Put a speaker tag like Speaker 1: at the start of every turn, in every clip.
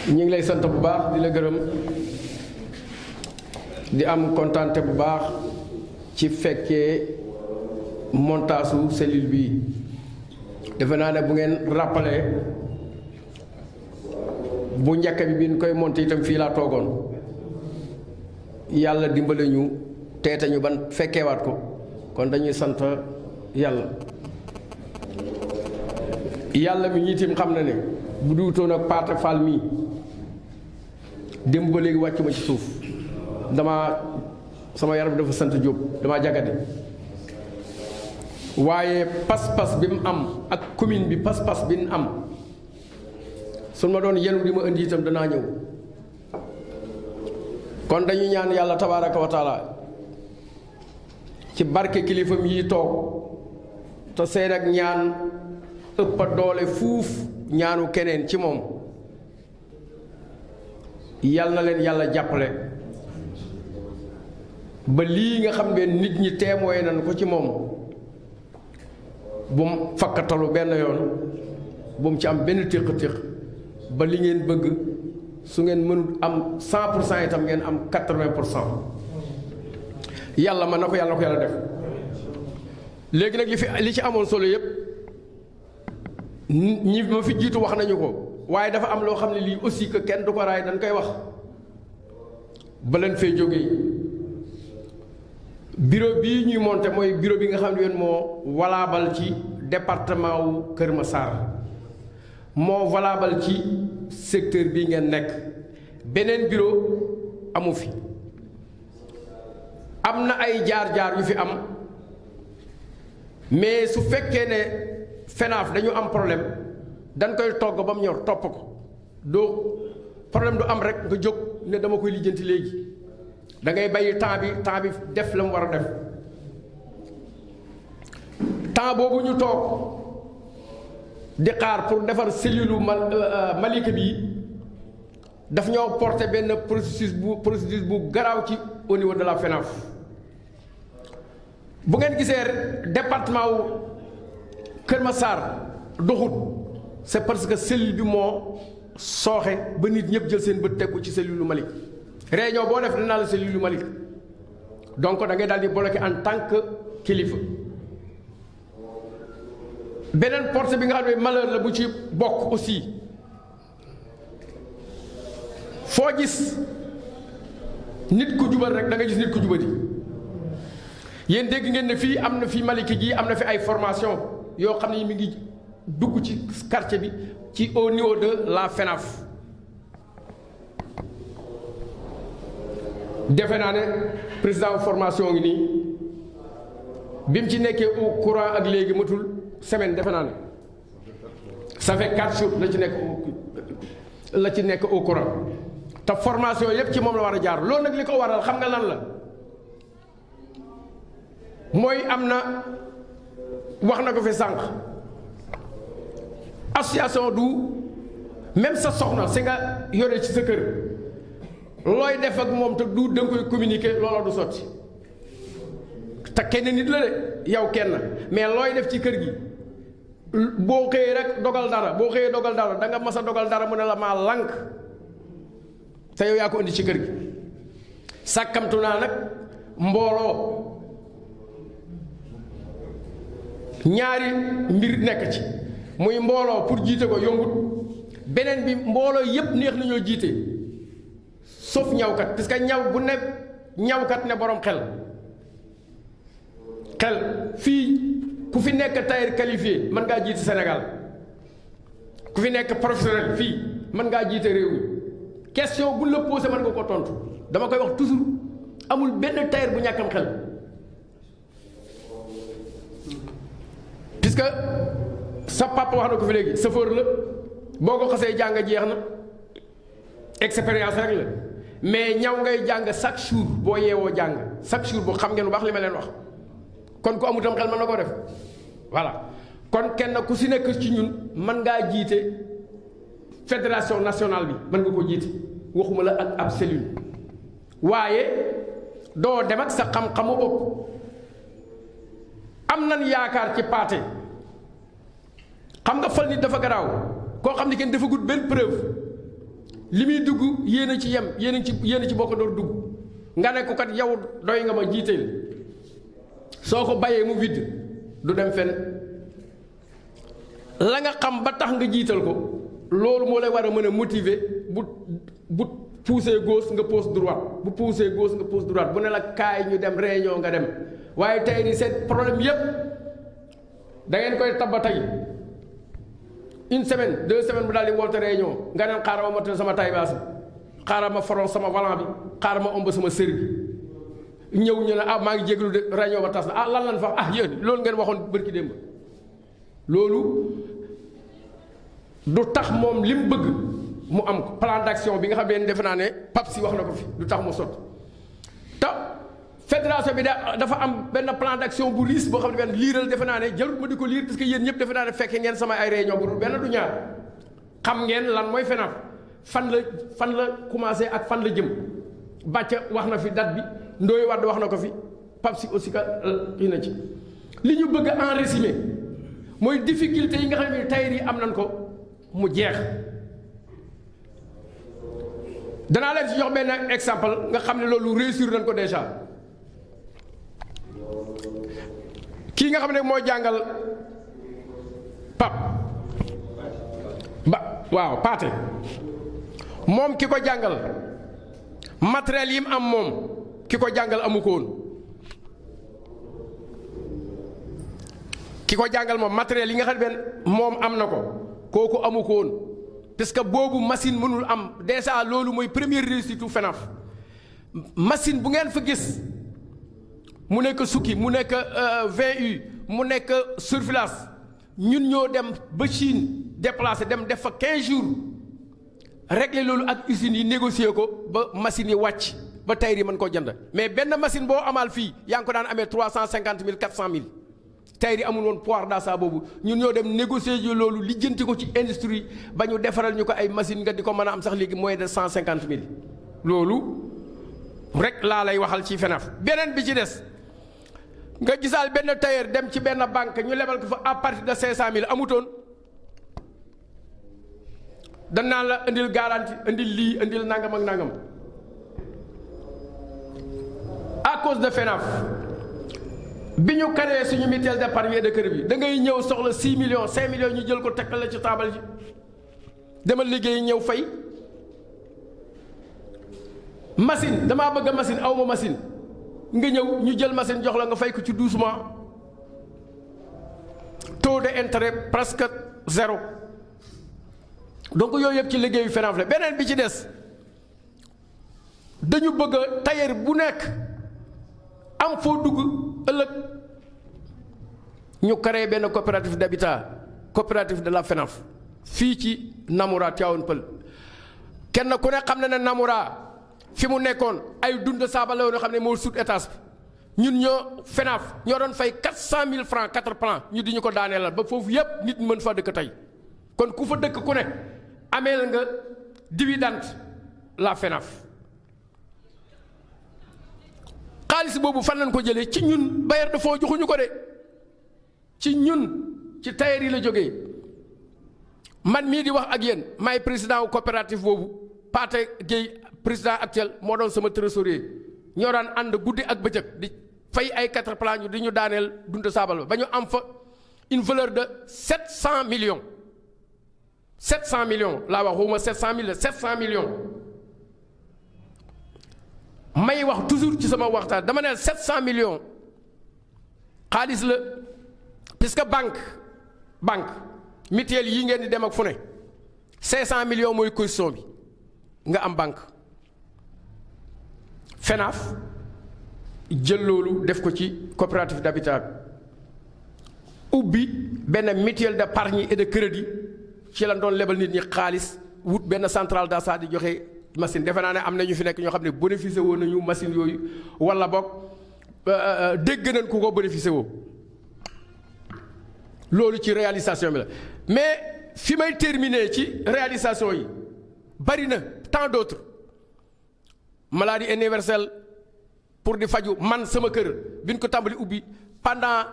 Speaker 1: ñi ngi lay sant bu baax di la gërëm di am kontante bu baax ci fekkee montage cellule bi defe naa ne bu ngeen rappelé bu njëkk bi ñu koy monté itam fii laa toogoon yàlla dimbale ñu teete ñu ban fekkeewaat ko kon dañuy sant yàlla yàlla mi ñiitim xam na ne bu duutoon ak Paate Fall mii démb ba léegi wàcc ma ci suuf dama sama yaram dafa sant Jóob dama jagade waaye pas-pas bi mu am ak commune bi pas-pas bi mu am su ma doon yenu di ma indi itam danaa ñëw kon dañuy ñaan yàlla tabaaraka wa taala ci barke kilifam yi toog te seen ak ñaan ëpp a doole fuuf ñaanu keneen ci moom yal na leen yàlla jàppale ba lii nga xam ne nit ñi témoin nañ ko ci moom bu mu fakkatalu benn yoon bu mu ci am benn téq-téq ba li ngeen bëgg su ngeen mënul am 100% itam ngeen am 80%. yàlla mën na ko yàlla def léegi nag li ci amoon solo yépp ñi ma fi jiitu wax nañu ko waaye dafa am loo xam ne lii aussi que kenn du ko raay dañ koy wax ba leen fay jógee bureau bii ñuy monté mooy bureau bi nga xam ne yéen moo valable ci département wu Kër Massar moo valable ci secteur bii ngeen nekk beneen bureau amu fi am na ay jaar-jaar yu fi am mais su fekkee ne FENAF dañu am problème dañ koy togg ba mu ñor topp ko doo problème du am rek nga jóg ne dama koy lijjanti léegi da ngay bàyyi temps bi def la mu war a def temps boobu ñu toog di xaar pour defar cellule Malika bi daf ñoo porter benn processus bu garaaw ci au niveau de la FENAF bu ngeen gisee département wu Kër Massar doxut c'est parce que cellule bi moo sooxe ba nit ñëpp jël seen bët tegu ci cellule Malick réunion boo def dinaa la cellule Malick donc da ngay daal di bloqué en tant que kilifa beneen porte bi nga xam ne malheur la bu ci bokk aussi foo gis nit ku jubal rek da nga gis nit ku jubati yéen dégg ngeen ne fii am na fi Malick gi am na fi ay formation yoo xam ne mi ngi dugg ci quartier bi ci au niveau de la FENAF defe naa ne président formation ngi nii bi mu ci nekkee au courant ak léegi matul semaine defe naa ne ça fait 4 jours la ci nekk au courant te formation yépp ci moom la war a jaar loolu nag li ko waral xam nga lan la mooy am na wax na ko fi sànq association du même sa soxna si nga yore ci sa kër looy def ak moom te du da nga koy communiquer loola du sotti te kenn nit la de yow kenn mais looy def ci kër gi boo xëyee rek dogal dara boo xëyee dogal dara da nga mas a dogal dara mu ne la maa lànk te yow yaa ko indi ci kër gi sàkkamtu naa nag mbooloo ñaari mbir nekk ci muy mbooloo pour jiite ko yombut beneen bi mbooloo yépp neex nañoo jiite sauf ñawkat parce que ñaw bu ne ñawkat ne borom xel fii ku fi nekk tailleur qualifié mën ngaa jiite Sénégal ku fi nekk professionnel fii mën ngaa jiite réew mi question bu la posé mën nga ko tontu dama koy wax toujours amul benn tailleur bu ñàkkam xel puisque sa papa wax na ko fi léegi chauffeur la boo ko xasee jàng jeex na expérience rek la mais ñaw ngay jàng chaque jour boo yeewoo jàng chaque jour boo xam ngeen bu baax li ma leen wax kon ku amutam xel mën na ko def voilà kon kenn ku si nekk ci ñun mën ngaa jiite fédération nationale bi mën nga ko jiite waxuma la ak ab cellule waaye doo dem ak sa xam-xamu bopp am nan yaakaar ci Paate xam nga fal nit dafa garaaw koo xam ne kenn dafa gudd benn preuve li muy dugg yéen a ci yem yéen a ci bokk door dugg nga ne ko kat yow doy nga ma jiiteel soo ko bàyyee mu widd du dem fenn la nga xam ba tax nga jiital ko loolu moo lay war a mën a motiver bu pousser gauche nga pousse droite bu pousser gauche nga pousse droite bu ne la kaay ñu dem réunion nga dem waaye tey ni seen problème yépp da ngeen koy tabba tey une semaine 2 semaines bu daal di woote réunion nga neen xaaral ma mottali sama tay baas bi xaaral ma foron sama volant bi xaaral ma omb sama sër bi ñëw ñu ne ah maa ngi jéglu de réunion ba tas na ah lan lan fa ah yéen loolu ngeen waxoon bërki démb loolu du tax moom li mu bëgg mu am ko plan d'action bi nga xam ne defe naa ne Pape si wax na ko fi du tax mu sotti te fédération bi dafa am benn plan d'action bu riis boo xam ne benn liiral defe naa ne jarul ma di ko liir parce que yéen ñëpp defe naa ne fekke ngeen sama ay réunion bu dul benn du ñaar xam ngeen lan mooy FENAF fan la commencé ak fan la jëm bàcca wax na fi date bi Ndoye Wade wax na ko fi Pape si aussi ka kii na ci li ñu bëgg en résumé mooy difficulté yi nga xam ne tayir yi am nañ ko mu jeex danaa leen ci jox benn exemple nga xam ne loolu réussir nañ ko déjà kii nga xam ne moo jàngal Pape waaw Paate moom ki ko jàngal matériel yi mu am moom ki ko jàngal amu ko woon ki ko jàngal moom matériel yi nga xam ne moom am na ko kooku amu ko woon parce que boobu machine mënul am déjà loolu mooy première réussite u FENAF machine bu ngeen fa gis mu nekk sukki mu nekk 20U mu nekk surfilage ñun ñoo dem ba Chine déplacé dem def fa 15 jours régler loolu ak usines yi négocier ko ba machines yi wàcc ba tayri mën koo jënd mais benn machine boo amal fii yaa ngi ko daan amee 350 000 400 000 tayri amul woon pouvoir d'achat boobu ñun ñoo dem négocier ji loolu lijjanti ko ci industrie ba ñu defaral ñu ko ay machine nga di ko mën a am sax léegi moins de 150 000 loolu rek laa lay waxal ci FENAF beneen bi ci des nga gisaal benn tailleur dem ci benn banque ñu lebal ko fa à partir de 500 000 amutoon dan naan la indil garantie indil lii indil nangam ak nangam à cause de FENAF bi ñu créé suñu mutuelle d'épargne et de crédit da ngay ñëw soxla 6 millions 5 millions ñu jël ko tekkal la ci taabal ji demal liggéey ñëw fay machine damaa bëgg a machine aw ma machine nga ñëw ñu jël machine jox la nga fay ko ci 12 mois taux d'intérêt presque 0 donc yooyu yëpp ci liggéeyu FENAF la beneen bi ci des dañu bëgg a tailleur bu nekk am foo dugg ëllëg ñu créé benn coopérative d'habitat coopérative de la FENAF fii ci Namoura Tivaouane Peulh kenn ku ne xam na ne Namoura fi mu nekkoon ay dund saaba la yoo xam ne moo sut étage bi ñun ñoo FENAF ñoo doon fay 400 000 francs 4 plans ñu di ñu ko daaneelal ba foofu yépp nit mën fa dëkk tey kon ku fa dëkk ku ne ameel nga dividende la FENAF xaalis boobu fan lañ ko jëlee ci ñun bailleur de fonds joxuñu ko de ci ñun ci tailleur yi la jógee man mii di wax ak yéen maay président wu coopérative boobu Pathé Gueye président actuel moo doon sama trésorier ñoo daan ànd guddi ak bëccëg di fay ay 4 plans ñu di ñu daaneel dund saabal ba ñu am fa une valeur de 700 millions 700 millions laa wax waxuma 700 000 700 millions may wax toujours ci sama waxtaan dama ne 700 millions xaalis la puisque banque mutuelle yi ngeen di dem ak fu ne 500 millions mooy caution bi nga am banque FENAF jël loolu def ko ci coopérative d'habitat ubbi benn mutuelle d'épargne et de crédit ci la doon lebal nit ñi xaalis wut benn centrale d'achat di joxe machine defe naa ne am na ñu fi nekk ñoo xam ne bénéficié woo nañu machine yooyu wala boog dégg nañ ku ko bénéficié woo loolu ci réalisation bi la mais fi may terminer ci réalisation yi bari na tant d'autres maladie universelle pour di faju man sama kër bi ñu ko tàmbali ubbi pendant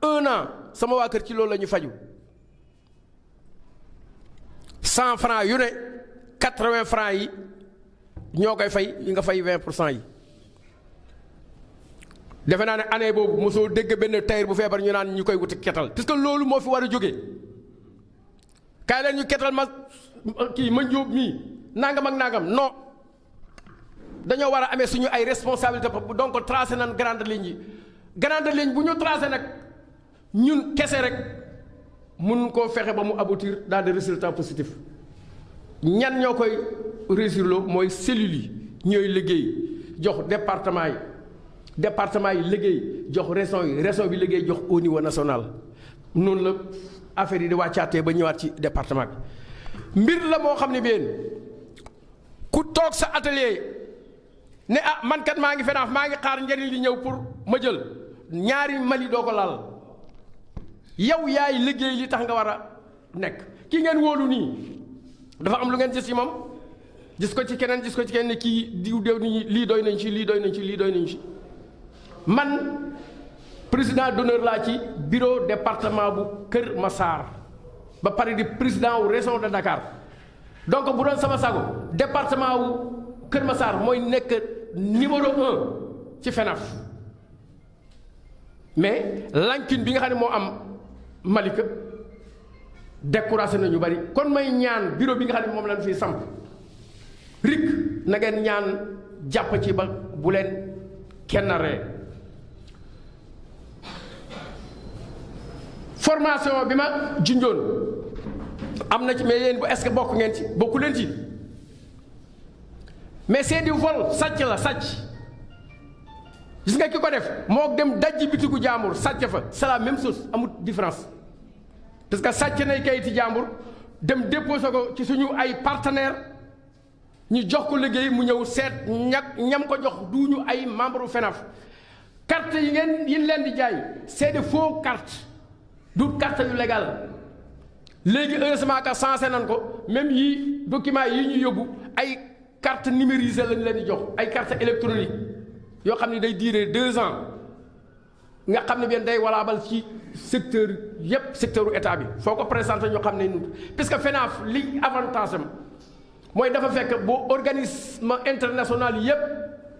Speaker 1: 1 an sama waa kër ci loolu la ñu faju 100 francs yu ne 80 francs yi ñoo koy fay yi nga fay 20% yi. defe naa ne année boobu mosoo dégg benn tailleur bu feebar ñu naan ñu koy wuti ketal parce que loolu moo fi war a jógee kaay leen ñu ketal ma kii ma njóob mii nangam ak nangam non dañoo war a amee suñu ay responsabilité donc tracé nañ grande ligne yi grande ligne bu ñu tracé nag ñun kese rek mun koo fexe ba mu aboutir dans des résultats positifs ñan ñoo koy réussir loo mooy cellules yi ñooy liggéey jox département yi liggéey jox région bi liggéey jox au niveau national noonu la affaire yi di wàccaatee ba ñëwaat ci département bi mbir la moo xam ne bien ku toog sa atelier ne ah man kat maa ngi FENAF maa ngi xaar njëriñ li ñëw pour ma jël ñaari Mali doo ko laal yow yaay liggéey li tax nga war a nekk ki ngeen wóolu nii dafa am lu ngeen gis ci moom gis ko ci keneen gis ko ci keneen ne kii diw dew nit ñi lii doy nañ ci lii doy nañ ci lii doy nañ ci man président d'honneur laa ci bureau département bu Kër Massar ba pare di président wu région de Dakar donc bu doon sama sago département wu Kër Massar mooy nekk numéro 1 ci FENAF mais lancune bi nga xam ne moo am Malika découragé na ñu bari kon may ñaan bureau bi nga xam ne moom lañ fiy samp rik na ngeen ñaan jàpp ci ba bu leen kenn ree formation bi ma junjoon am na ci mais yéen bu est-ce que bokk ngeen ci bokku leen ci mais c'est du vol sàcc la sàcc gis nga ki ko def moo dem dajji bitigu jaambur sàcc fa c'est la même chose amul différence parce que sàcc nay kayiti jaambur dem déposé ko ci suñu ay partenaires ñu jox ko liggéey mu ñëw seet ñam ko jox duñu ay membre FENAF carte yi leen di jaay c'est des faux cartes du carte yu légal léegi heureusement que sensé nañ ko même yi documents yi ñu yóbbu ay carte numérisée lañ leen di jox ay carte électronique yoo xam ne day durer 2 ans nga xam ne benn day walaabal ci secteur yépp secteur u état bi foo ko présenté ñoo xam ne nu puisque FENAF li avantage am mooy dafa fekk boo organisme international yépp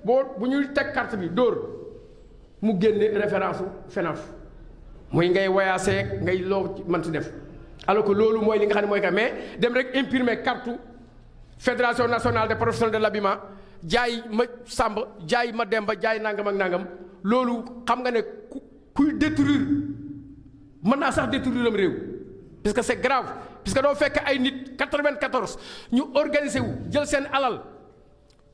Speaker 1: bu ñuy teg carte bi dóor mu génne référence u FENAF mooy ngay voyager ngay loo mënti def alors que loolu mooy li nga xam ne mooy ka mais dem rek imprimer carte fédération nationale des professionnels de l'habillement jaay ma sàmb jaay ma demba jaay nangam ak nangam loolu xam nga ne kuy détruire mën naa sax détruire am réew parce que c'est grave parce que doo fekk ay nit 94 ñu organiser wu jël seen alal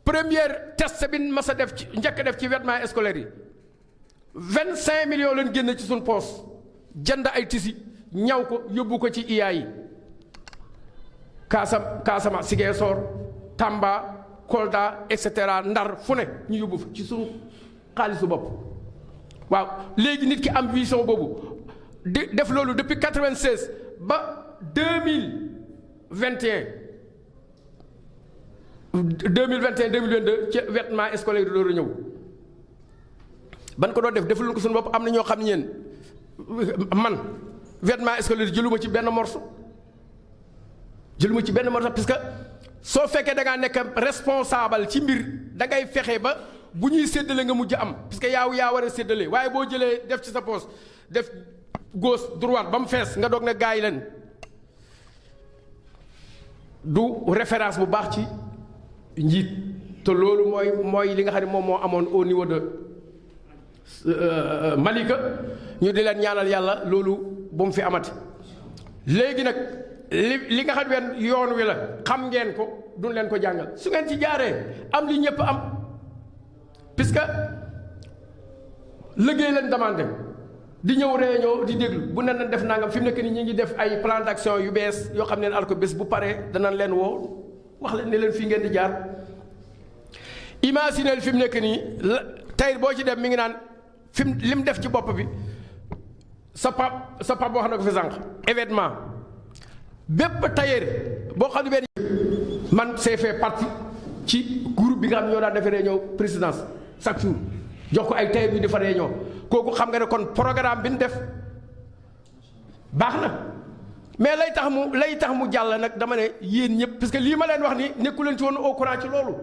Speaker 1: première test bi mas a def ci njëkk def ci vêtements scolaires yi 25 millions lañ génn ci suñ poos jënd ay tisi ñaw ko yóbbu ko ci IA yi Casamance Ziguinchor Tamba Kolda et cetera Ndar fu ne ñu yóbbu fa ci suñu xaalisu bopp waaw léegi nit ki am vision boobu di def loolu depuis 96 ba 2021 2022 ci vêtements scolaires yi door a ñëw ban ko doon def deful ko suñu bopp am na ñoo xam ne ñeen man vêtements scolaires jëluma ci benn morceau parce que soo fekkee da ngaa nekk responsable ci mbir da ngay fexe ba bu ñuy séddale nga mujj am parce que yaa war a séddale waaye boo jëlee def ci sa poche def gauche droite ba mu fees nga doog na gaa yi leen du référence bu baax ci njiit te loolu mooy li nga xam ne moom moo amoon au niveau de Malika ñu di leen ñaanal yàlla loolu bu mu fi amati léegi nag li nga xam ne yoon wi la xam ngeen ko duñ leen ko jàngal su ngeen ci jaaree am li ñëpp am puisque liggéey leen demandé di ñëw réunion di déglu bu ne def nangam fi mu nekk nii ñu ngi def ay plan d'action yu bees yoo xam ne al ko bés bu paree danañ leen woo wax leen ne leen fii ngeen di jaar imaginez fi mu nekk nii tey boo ci dem mi ngi naan fi mu lim def ci bopp bi sa pap wax na ko fi sànq événement bépp tailleur boo xam ne benn man c'est fait partie ci groupe bi nga xam ne ñoo daan defee réunion présidence chaque jour jox ko ay tailleur bi dafa réunion kooku xam nga ne kon programme bi ñu def baax na mais lay tax mu jàll nag dama ne yéen ñëpp parce que lii ma leen wax ni nekku leen ci woon au courant ci loolu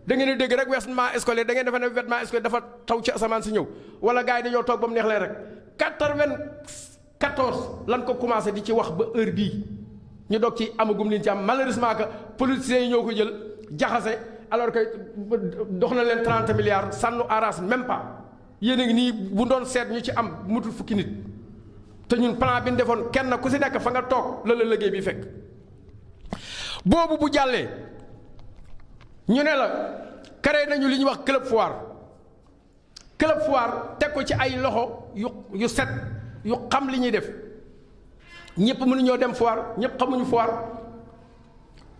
Speaker 1: da ngeen a dégg rek vêtement scolaire da ngeen defe ne vêtement scolaire dafa taw ci asamaan si ñëw wala gars yi dañoo toog ba mu neex leen rek 94 lan ko commencé di ci wax ba heure bii ñu doog ci amagum liñ ci am malheureusement que politiciens yi ñoo ko jël jaxase alors que dox na leen 30 milliards ça nous arrange même pas yéen a ngi nii bu doon seet ñu ci am mutul fukki nit te ñun plan bi ñu defoon kenn ku si nekk fa nga toog la liggéey bi fekk boobu bu jàllee ñu ne la créé nañu li ñuy wax club foire teg ko ci ay loxo yu set yu xam li ñuy def ñëpp mënuñoo dem foire ñëpp xamuñu foire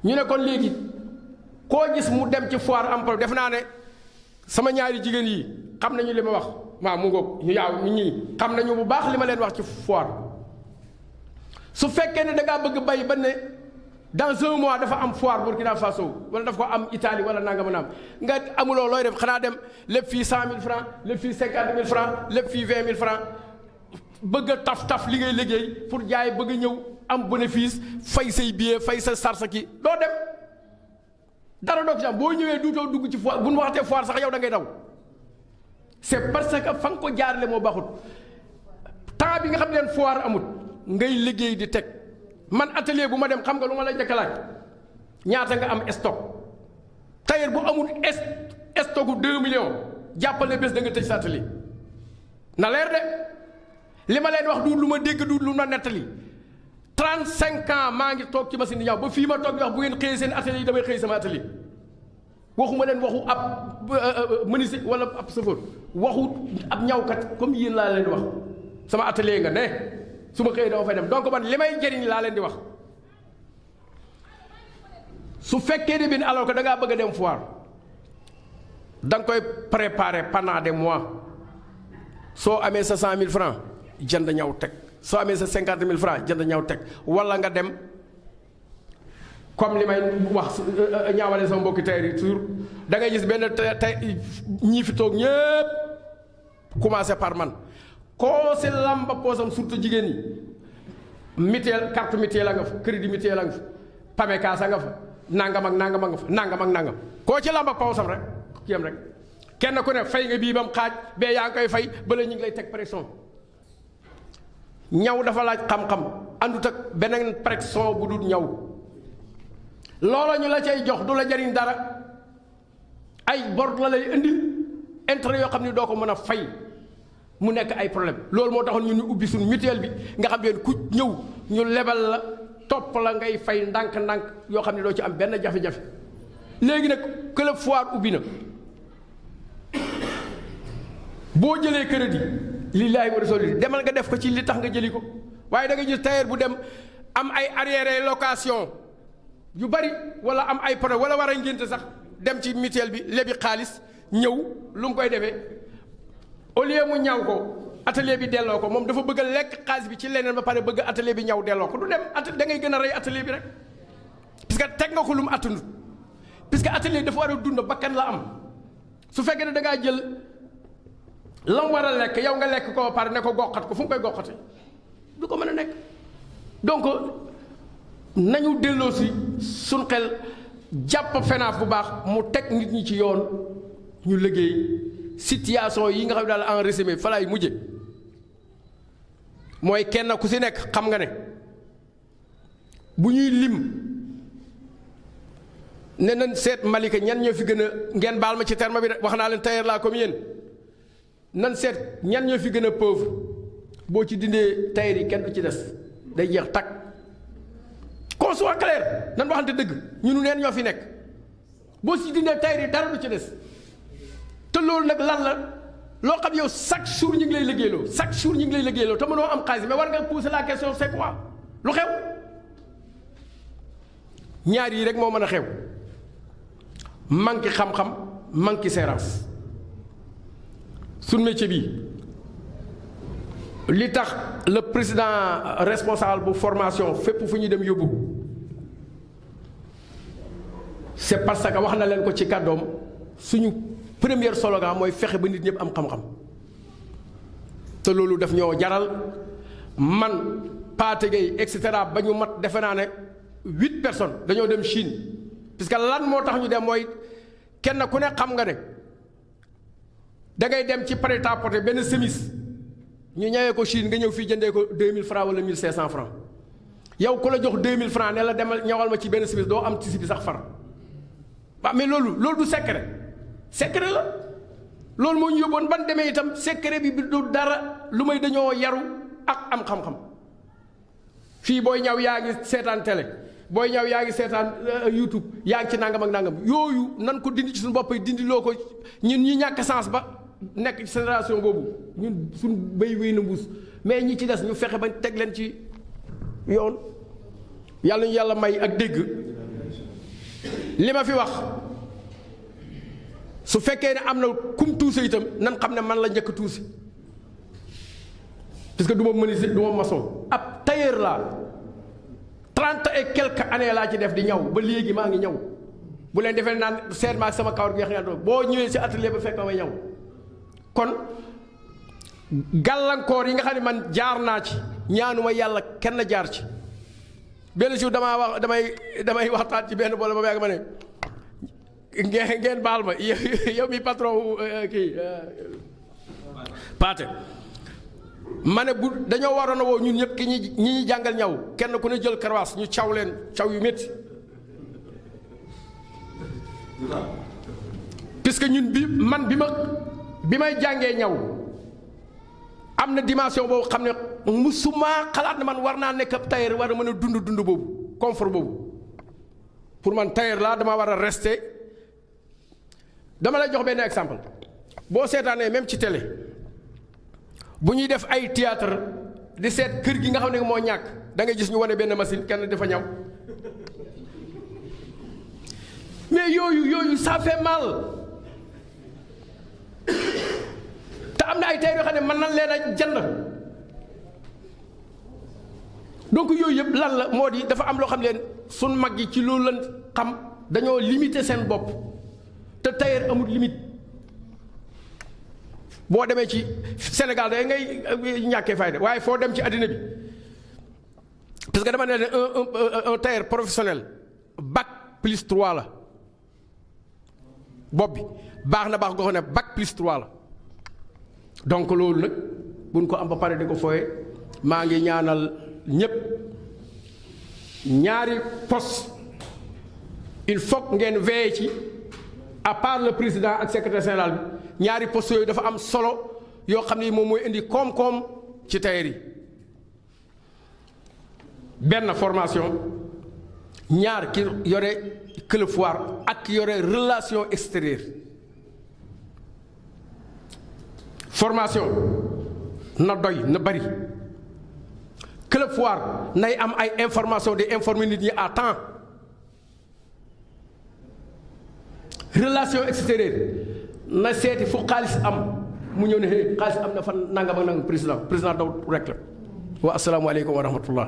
Speaker 1: ñu ne kon léegi koo gis mu dem ci foire am problème def naa ne sama ñaari jigéen yi xam nañu li ma wax waaw mu ngoog ñu yaaw ñu ñii xam nañu bu baax li ma leen wax ci foire su fekkee ne da ngaa bëgg bay ba ne dans un mois dafa am foire Burkina Faso wala dafa ko am Italie wala nangam naam nga amuloo looy def xanaa dem lépp fii 100 000 francs lépp fii 50 000 francs lépp fii 20 000 francs bëgg a taf li ngay liggéey pour jaay bëgg a ñëw am bénéfice fay say billet fay sa sarsa ki doo dem dara doog ci am boo ñëwee duutoo dugg ci foire bu ñu waxatee foire sax yow da ngay daw c'est parce que fa nga ko jaarale moo baaxut temps bi nga xam ne leen foire amut ngay liggéey di teg man atelier bu ma dem xam nga lu ma la njëkk a laaj ñaata nga am stock tailleur bu amul stocku 2 millions jàppale bés da nga tëj sa atelier na leer de li ma leen wax du lu ma dégg du lu ma nettali 35 ans maa ngi toog ci machine di ñaw ba fii ma toog di wax bu ngeen xëyee seen atelier yi damay xëy sama atelier waxuma leen waxu ab menuisier wala ab chauffeur waxu ab ñawkat comme yéen laa leen di wax sama atelier nga ne su ma xëyee dama fay dem donc man li may jëriñ laa leen di wax su fekkee ne bi alors que da ngaa bëgg a dem foire da nga koy préparer pendant des mois soo amee sa 100 000 francs jënd ñaw teg soo amee sa 50 000 francs jënd ñaw teg wala nga dem comme li may wax ñaawale sama mbokki tailleur yi toujours da ngay gis benn tey ñii fi toog ñëpp commencé par man koo si lamba poosam surtout jigéen ñi mutuelle carte mutuelle a nga fa crédit mutuelle a nga fa PAMECAS a nga fa nangam ak nangam a nga fa nangam ak nangam koo ci lamba poosam rek kiyam rek kenn ku ne fay nga bii ba mu xaaj bee yaa ngi koy fay bala ñu ngi lay teg pression ñaw dafa laaj xam-xam àndut ak beneen pression bu dul ñaw loola ñu la cay jox du la jariñ dara ay bor la lay indil intérêt yoo xam ne doo ko mën a fay mu nekk ay problème loolu moo taxoon ñu ubbi suñu mutuelle bi nga xam ne ku ñëw ñu lebal la topp la ngay fay ndànk-ndànk yoo xam ne doo ci am benn jafe-jafe léegi nag club foire ubbi na boo jëlee crédit lillaahi wa rasuuli demal nga def ko ci li tax nga jëli ko waaye da nga gis tailleur bu dem am ay arriéré location yu bari wala am ay problème wala war a ngénte sax dem ci mutuelle bi lebi xaalis ñëw lu mu koy defee au lieu mu ñaw ko atelier bi delloo ko moom dafa bëgg a lekk xaalis bi ci leneen ba pare bëgg atelier bi ñaw delloo ko du dem da ngay gën a rey atelier bi rek parce que teg nga ko lu mu attanut parce que atelier dafa war a dund bakkan la am su fekkee ne da ngaa jël la mu war a lekk yow nga lekk ko ba pare ne ko goqat ko fu mu koy goqate du ko mën a nekk donc nañu delloo si suñ xel jàpp FENAF bu baax mu teg nit ñi ci yoon ñu liggéey situation yi nga xam ne daal en résumé fa laay mujje mooy kenn ku si nekk xam nga ne bu ñuy lim ne nañ seet Malika ñan ñoo fi gën a ngeen baal ma ci terme bi wax naa leen tailleur laa comme yéen nan seet ñan ñoo fi gën a pauvre boo ci dindee tailleur yi kenn du ci des day jeex takk qu'on soit clair nan waxante dëgg ñunu neen ñoo fi nekk boo ci dindee tailleur yi dara du ci des te loolu nag lan la loo xam yow chaque jour ñu ngi lay liggéeyloo chaque jour ñu ngi lay liggéeyloo te mënoo am xaalis mais war nga poser la question c'est quoi lu xew ñaar yi rek moo mën a xew manque xam-xam manque séerans suñ métier bi li tax le président responsable bu formation fépp fu ñu dem yóbbu c'est parce que wax na leen ko ci kàddoom suñu première slogan mooy fexe ba nit ñëpp am xam-xam te loolu daf ñoo jaral man Pathé Gueye et cetera ba ñu mat mat defe naa ne 8 personnes dañoo dem Chine parce que lan moo tax ñu dem mooy kenn ku ne xam nga ne da ngay dem ci prêt-à-porter benn chemise ñu ñëwee ko Chine nga ñëw fii jëndee ko 2000 francs wala 1500 francs yow ku la jox 2000 francs ne la demal ñawal ma ci benn chemise doo am tissu bi sax far waaw mais loolu du secret la loolu moo ñu yóbboon ban demee itam secret bi du dara lu may dañoo yaru ak am xam-xam fii booy ñaw yaa ngi seetaan télé booy ñaw yaa ngi seetaan YouTube yaa ngi ci nangam ak nangam yooyu nan ko dindi ci suñu bopp yi dindi loo ko ñun ñi ñàkk sens ba nekk ci génération boobu ñun suñu béy wéy na mbuus mais ñi ci des ñu fexe ba teg leen ci yoon yàlla ñu yàlla may ak dégg li ma fi wax su fekkee ne am na kum tuuse itam nan xam ne man la njëkk tuuse parce que du ma menuisier du ma maçon ab tailleur laa 30 et quelques années laa ci def di ñaw ba léegi maa ngi ñaw bu leen defee naan seet ma ak sama kawar gi nga xam boo ñëwee si atelier ba fekk may ñaw kon gàllankoor yi nga xam ne man jaar naa ci ñaanuma yàlla kenn jaar ci benn jour damay waxtaan ci benn boole ba yàgg ma ne ngeen baal ma yow mi patron kii Paate ma ne bu dañoo waroon a woo ñun ñëpp ki ñi jàngal ñaw kenn ku ne jël karawaas ñu caw leen caw yu métti puisque ñun bi may jàngee ñaw am na dimension boobu xam ne musuma xalaat ne man war naa nekk ab tailleur war a mën a dund boobu confort boobu pour man tailleur laa dama war a rester dama lay jox benn exemple boo seetaanee même ci télé bu ñuy def ay théâtre di seet kër gi nga xam ne moo ñàkk da ngay gis ñu wane benn machine kenn dafa ñaw mais yooyu ça fait mal te am na ay tailleur yoo xam ne mën nañ leen a jënd donc yooyu yëpp lan la moo di dafa am loo xam ne sun mag yi ci loolu lan xam dañoo limiter seen bopp te tailleur amul limite boo demee ci Sénégal da ngay ñàkkee fayda waaye foo dem ci àddina bi parce que dama ne un tailleur professionnel bac plus 3 la bopp bi baax na baax goo xam ne bac plus 3 la donc loolu nag buñ ko am ba pare di ko fooye maa ngi ñaanal ñépp ñaari poste il faut ngeen veiller ci à part le président ak secrétaire général bi ñaari poste yooyu dafa am solo yoo xam ne moom mooy indi koom-koom ci tailleur yi benn formation ñaar ki yore club foire ak ki yore relation extérieure formation na doy na bari club foire nay am ay information di informer nit ñi à temps relation extérieure na seeti fu xaalis am mu ñëw ne hé xaalis am na fan nangam ak nangam président daw rek la wa asalaamaaleykum wa rahmatullah